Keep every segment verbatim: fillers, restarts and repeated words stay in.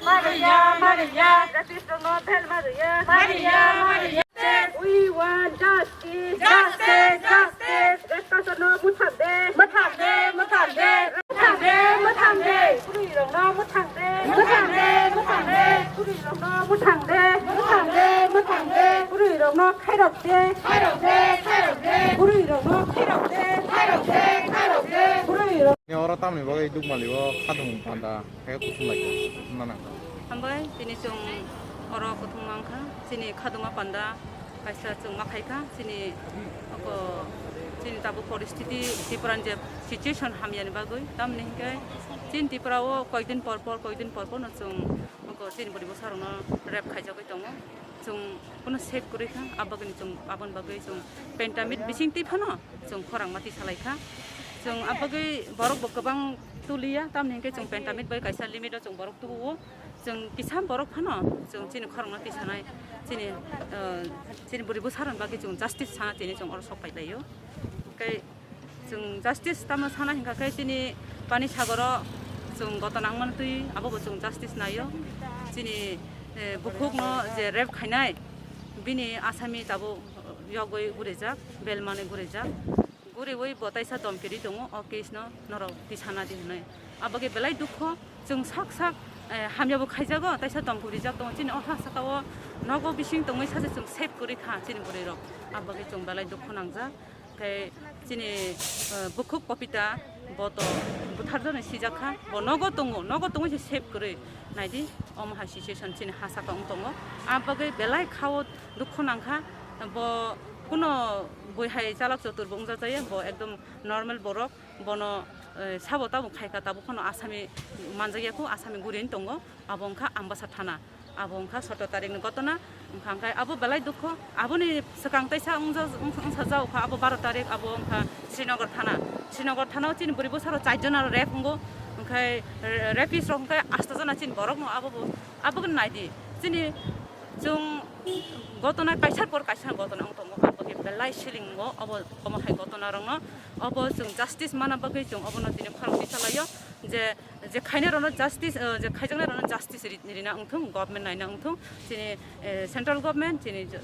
Mariya, Mariya. Justice no bel Mariya. Mariya, Mariya. We want justice. Justice, justice. Justice no muthang de. Muthang de, muthang de. Muthang de, muthang de. Bwrwi rok no muthang de. Muthang de, muthang de. Bwrwi rok no muthang de. Muthang de, muthang de. Bwrwi rok no khairok de. Khairok de, khairok de. Bwrwi rok no khairok de. Khairok de, khairok de. Bwrwi rok. Ni oro tamni bagwi dukmali o khadung panda. Khe kuthum lai nana. Hambai, tini chwng oro kuthum wngkha, chini khaduma panda kaisa chwng ma khaikha, chini oko, chini tabuk poristiti, Tripura ni je situation hamyani bagwi, tamni hinkhe chini Tripura o koikdin por por, koikdin por por no chwng oko chini bwrwi bwsa rokno rape khaijagwi tongo, chwng bono safe kwrwi kha, abagwini chwng, aboni bagwi chwng pentamit bising twi phano. Chwng khorang ma tisa lai kha. Chwng abagwi borok bo kwbang tuliya, tamni hinkhe chwng pentamit bai kaisa limit o chwng borok tubuo. Chwng kisa borok phano chwng chini khorang no tisanai, chini, ah, chini bwrwi bwsa rokni bagwi chwng justice sana tini chwng oro sok pai laio. Tei chwng justice tamo sana hinkha khe chini Pani Sagoro chwng goto nangmani twi abo bo chwng justice naio. Chini, eh, bukhuk no je rape khainai bini asami tabuk yogwi gurijak, belmani gurijak. Guriwi bo taisa domkiri tongo, o case no norok tisana di hwnwi. Abagwi belai dukho, chwng sak sak, eh, hamya bo khaijago, taisa domkiri rijak tongo. Chini o ha saka o nogo bising tongwi sacha chwng save kwrwi kha chini bwrwi rok. Abagwi chwng belai dukho nangjak. Khe chini, eh, bukhuk Popita bo to butharjani sijak kha, bo nogo tongo, nogo tongwi se save kwrwi. Naidi, omo hai situation chini ha saka wng tongo. Abagwi belai khao dukho nangkha, bo kuno bui hai chalak chotur bo wngjak jaya, bo ekdom normal borok, bono, eh, sabo tabuk khaikha, tabuk phano asami manjakya kho, asami gurini tongo, abo wngkha Ambasa thana, abo wngkha sotro tarikni gotona, wngkha hwnkhe abo belai dukho, aboni swkang taisa wngja-, wng-, wngsa jaokha, abo baro tarik, abo wngkha Srinagar thana, Srinagar thanao chini bwrwi bwsarok chair jona rape wngo, hwnkhe, eh, rapist rok hwnkhe asta jona chini borokno abo bo, abo naidi, chini Chwng gotona kaisa por kaisa gotona wng tongo, abo khe belai siling o, obo, omo hai gotona rokno obo chwng justice mana bagwi chwng obono tini khorang twi salaio je, je khainai rokno justice, eh, je khaijaknai rokno justice ri-, rina wngthung, government naina wngthung, chini, eh, central government chini jo-,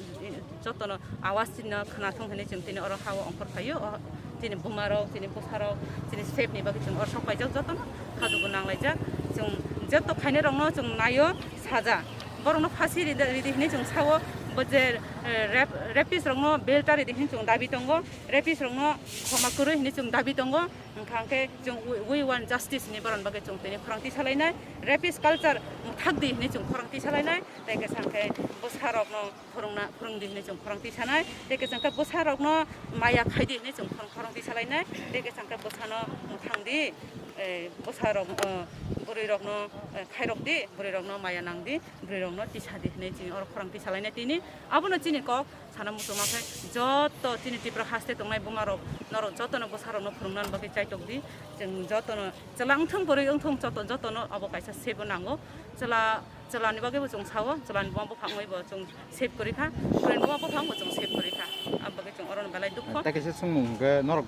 jotono awas chini khwnathung hinwi chwng tini oro ha o ongkhor phaio, o chini buma rok, chini bwsa rok, chini safety ni bagwi chwng oro sok paijak jotono khadugo nanglaijak, chwng joto khainai rokno chwng naio. Saja. Borokno phasi rida-, ridi hinwi chwng sao, bo je, eh, rap-, rapist rokno bail ta ridi hinwi chwng dabi tongo, rapist rokno khoma kwrwi hinwi chwng dabi tongo, wngkha hwnkhe chwng we, we want justice hinwi borokni bagwi chwng tini khorang twi salainai, rapist culture mwthak di hinwi chwng khorang twi salainai, tei khe hwnkhe bwsa rokno phwrwngna, phwrwng di hinwi chwng khorang twi sanai, tei khe hwnkhe bwsa rokno maya khai di hinwi chwng khorang, khorang twi salainai, tei khe hwnkhe bwsano mwthang di, eh, bwsa rok, eh, bwrwi rokno, eh, khairok di, bwrwi rokno maya nang di. Bwrwi rokno tisa di hinwi chini oro khorang tisa lainai tini. Abono chini kok sana muchungma khe joto chini Tripura haste tongnai buma rok norok jotono bwsa rokno phwrwngna bagwi chaitok di. Chwng jotono chwla wngthung bwrwi wngthung joto, jotono abo kaisa sebo nango. Chwla, chwlani bagwi bo chwng sao, chwlani buma buphang bai bo chwng save kwrwi kha, bwrwini buma buphang bo chwng save kwrwi kha. Abo bagwi chwng oro belai dukho. Tei kaisa swngmung hwnkhe norok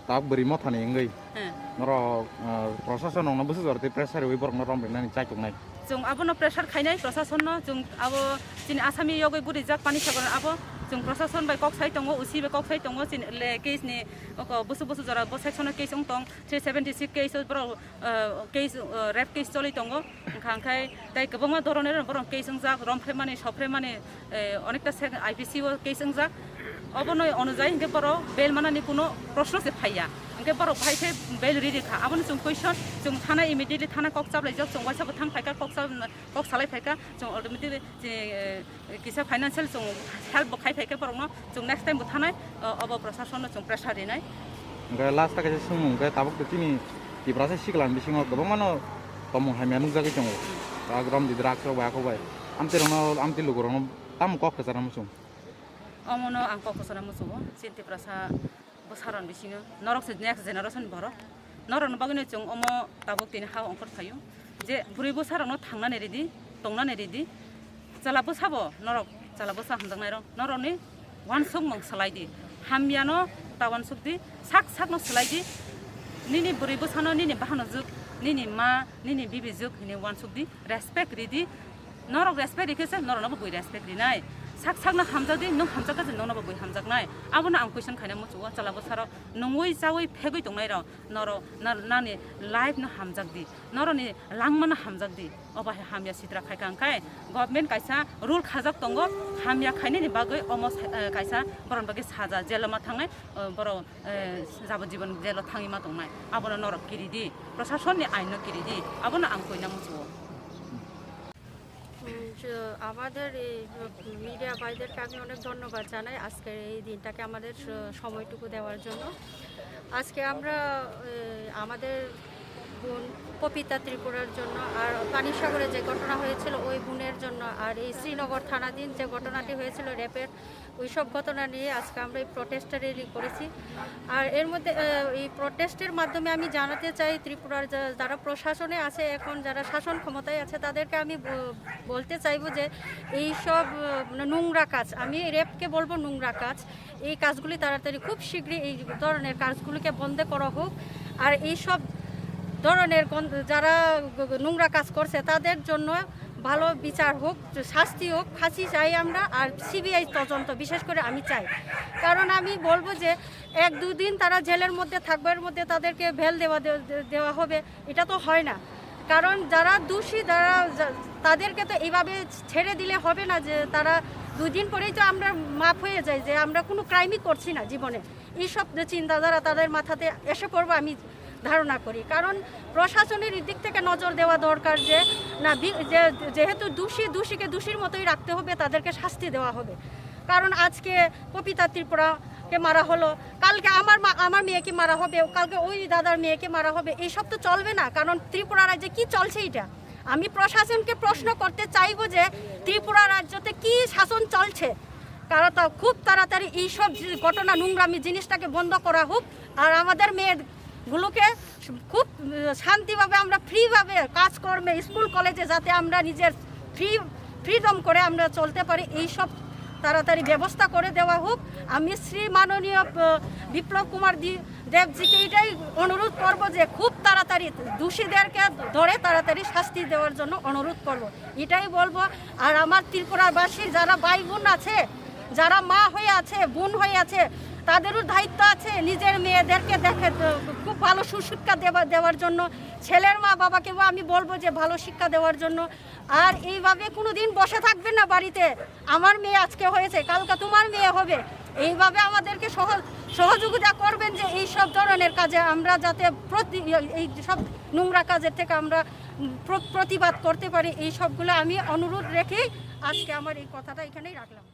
tak bwrwi mothani wngwi. He. Norok, ah, prosason rokno bwswk jora tei pressure rwui borokno rom rinani chaituknai. Chwng abono pressure khainai prosasonno, chwng abo chini asami yogwi gurijak Pani Sagar abo chwng prosason bai kok sai tongo, O C bai kok sai tongo, chini le case ni oko bwswk bwswk jora bo section o case wng tong, three seventy six case o borok, ah, case, ah, rape case choli tongo. Wngkha hwnkhe tei kwbangma doronor borok case wngjak, romphre mani, sopre mani, eh, onekta se I P C o case wngjak. Obono onujai hwnkhe borok bail manani kuno proshno se phaiya. Hwnkhe borok bahai khe bail riri kha. Aboni chwng question, chwng thana immediately thana kok chaplaijak, chwng waisa bo thang phaikha, kok cha-, kok salai phaikha, chwng automatically, eh, kisa financial chwng help bo khai phaikha borokno, chwng next time bo thanai, o-, obo prosasonno chwng pressure rinai. Hwnkhe last o kaisa swngmung, hwnkhe tabuk to chini Tiprasa sikla ni bisingo kwbangmano tongmung hamya nukjagwi tongo. Rak rom di drugs rok bai, ako bai. Amtwi rokno, amtwi lukurokno tamo kok kwcharo muchung? Omono ang kok kwcharo muchungo, chini Tiprasa bwsarokni bisingo norok se next generation borok. Norokni bagwino chwng omo tabuk tini ha ongkhor phaio. Je bwrwi bwsarokno thangnani ridi, tongnani ridi. Chwla bwsabo norok, chwla bwsa hamjaknairok, norokni uansukmung swlai di. Hamyano ta uansuk di, sak sakno swlai di. Nini bwrwi bwsano nini bahanojwk nini ma, nini bibi juk hini wansuk di, respect ri di. Norok respect ri khe se norok no bo bui respect ri nai. Sak sak no hamjak di, nwng hamjak khe se nwng no bo bui hamjak nai. Abo no ang question khaina muchungo, chwla bwsarok nungwi chawi phegwi tongnai rok, norok na-, nani life no hamjak di, norok ni langma no hamjak di. Obo hai hamya sitra khai kha, hwnkhe government kaisa rule khajak tongo, hamya khainani bagwi omo sa-, eh, kaisa borokni bagwi saja, jelo ma thangnai, eh, borok, eh, jabojibon jelo thangwi ma tongnai. Abono norok kiri di, prosasonni aino kiri di, abono ang koina muchungo. উম, চ-, আমাদের এই মিডিয়া ভাইদেরকে আমি অনেক ধন্যবাদ জানাই আজকের এই দিনটাকে আমাদের স-, সময়টুকু দেওয়ার জন্য। আজকে আমরা, এ, আমাদের বোন পপিতা ত্রিপুরার জন্য, আর পানিসাগরে যে ঘটনা হয়েছিল ওই বোনের জন্য, আর এই শ্রীনগর থানাধীন যে ঘটনাটি হয়েছিল রেপের, ওই সব ঘটনা নিয়ে আজকে আমরা এই প্রোটেস্টটা র্যালি করেছি। আর এর মধ্যে, এ, এই প্রোটেস্টের মাধ্যমে আমি জানাতে চাই ত্রিপুরার যা-, যারা প্রশাসনে আছে, এখন যারা শাসন ক্ষমতায় আছে, তাদেরকে আমি ব-, বলতে চাইবো যে এই সব, এ, মানে নোংরা কাজ, আমি রেপকে বলবো নোংরা কাজ, এই কাজগুলি তাড়াতাড়ি খুব শীঘ্রই এই ধরনের কাজগুলিকে বন্ধ করা হোক। আর এই সব ধরনের গন-, যারা গ-, গ-, নোংরা কাজ করছে তাদের জন্য ভালো বিচার হোক, শাস্তি হোক, ফাঁসি চাই আমরা, আর সিবিআই তদন্ত বিশেষ করে আমি চাই। কারণ আমি বলবো যে এক দুদিন তারা জেলের মধ্যে থাকবে, এর মধ্যে তাদেরকে বেল দেওয়া দে-, দে-, দেওয়া হবে, এটা তো হয় না। কারণ যারা দোষী, যারা যা-, তাদেরকে তো এইভাবে ছেড়ে দিলে হবে না যে তারা দুই দিন পরেই তো আমরা মাফ হয়ে যাই যে আমরা কোনো ক্রাইমই করছি না জীবনে। এইসব যে চিন্তাধারা তাদের মাথাতে এসে পড়বে আমি ধারণা করি। কারণ প্রশাসনের এই দিক থেকে নজর দেওয়া দরকার যে না, বি-, যে, যেহেতু দোষী, দোষীকে দোষীর মতোই রাখতে হবে, তাদেরকে শাস্তি দেওয়া হবে। কারণ আজকে পপিতা ত্রিপুরাকে মারা হলো, কালকে আমার মা, আমার মেয়েকে মারা হবে, কালকে ওই দাদার মেয়েকে মারা হবে, এইসব তো চলবে না। কারণ ত্রিপুরা রাজ্যে কি চলছে এটা? আমি প্রশাসনকে প্রশ্ন করতে চাইবো যে ত্রিপুরা রাজ্যতে কি শাসন চলছে? কারণ তা খুব তাড়াতাড়ি এইসব যে ঘটনা, নোংরামি জিনিসটাকে বন্ধ করা হোক। আর আমাদের মেয়েগুলোকে খুব, উম, শান্তিভাবে আমরা ফ্রিভাবে কাজকর্মে, স্কুল কলেজে যাতে আমরা নিজের ফ্রি, ফ্রিডম করে আমরা চলতে পারি, এইসব তাড়াতাড়ি ব্যবস্থা করে দেওয়া হোক। আমি শ্রী মাননীয়, আহ, বিপ্লব কুমার দি-, দেবজিকে এটাই অনুরোধ করব যে খুব তাড়াতাড়ি দোষীদেরকে ধরে তাড়াতাড়ি শাস্তি দেওয়ার জন্য অনুরোধ করব, এটাই বলবো। আর আমার ত্রিপুরাবাসী যারা ভাই বোন আছে, যারা মা হয়ে আছে, বোন হয়ে আছে, তাদেরও দায়িত্ব আছে নিজের মেয়েদেরকে দেখে, খুব ভালো সুশিক্ষা দেওয়া, দেওয়ার জন্য। ছেলের মা বাবাকেও আমি বলবো যে ভালো শিক্ষা দেওয়ার জন্য। আর এইভাবে কোনো দিন বসে থাকবেন না বাড়িতে। আমার মেয়ে আজকে হয়েছে, কালকে তোমার মেয়ে হবে। এইভাবে আমাদেরকে সহ-, সহযোগিতা করবেন যে এই সব ধরনের কাজে আমরা যাতে প্রতি-, এই সব নোংরা কাজের থেকে আমরা প্র-, প্রতিবাদ করতে পারি। এই সবগুলো আমি অনুরোধ রেখেই আজকে আমার এই কথাটা এখানেই রাখলাম।